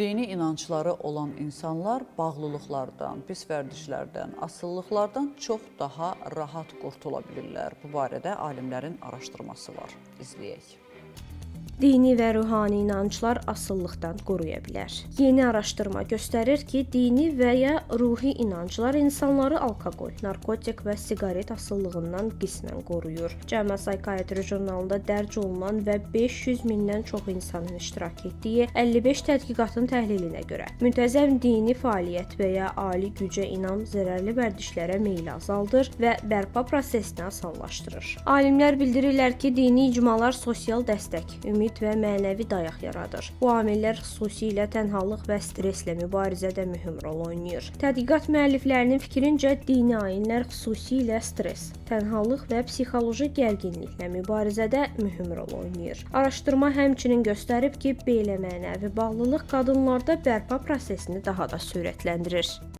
Dini inancları olan insanlar bağlılıqlardan, pis vərdişlərdən, asılılıqlardan çox daha rahat qurtula bilirlər. Bu barədə alimlərin araşdırması var. İzləyək. Dini və ruhani inanclar asılılıqdan qoruya bilər. Yeni araşdırma göstərir ki, dini və ya ruhi inanclar insanları alkoqol, narkotik və siqaret asılılığından qismən qoruyur. JAMA Psychiatry jurnalında dərc olunan və 500 mindən çox insanın iştirak etdiyi 55 tədqiqatın təhlilinə görə, müntəzəm dini fəaliyyət və ya ali gücə inam zərərli vərdişlərə meyli azaldır və bərpa prosesini asanlaşdırır. Alimlər bildirirlər ki, dini icmalar sosial dəstək, ümid və mənəvi dayaq yaradır. Bu amillər xüsusilə tənhalıq və stresslə mübarizədə mühüm rol oynayır. Tədqiqat müəlliflərinin fikrincə, dini ayinlər xüsusilə stress, tənhalıq və psixoloji gərginliklə mübarizədə mühüm rol oynayır. Araşdırma həmçinin göstərib ki, belə mənəvi bağlılıq qadınlarda bərpa prosesini daha da sürətləndirir.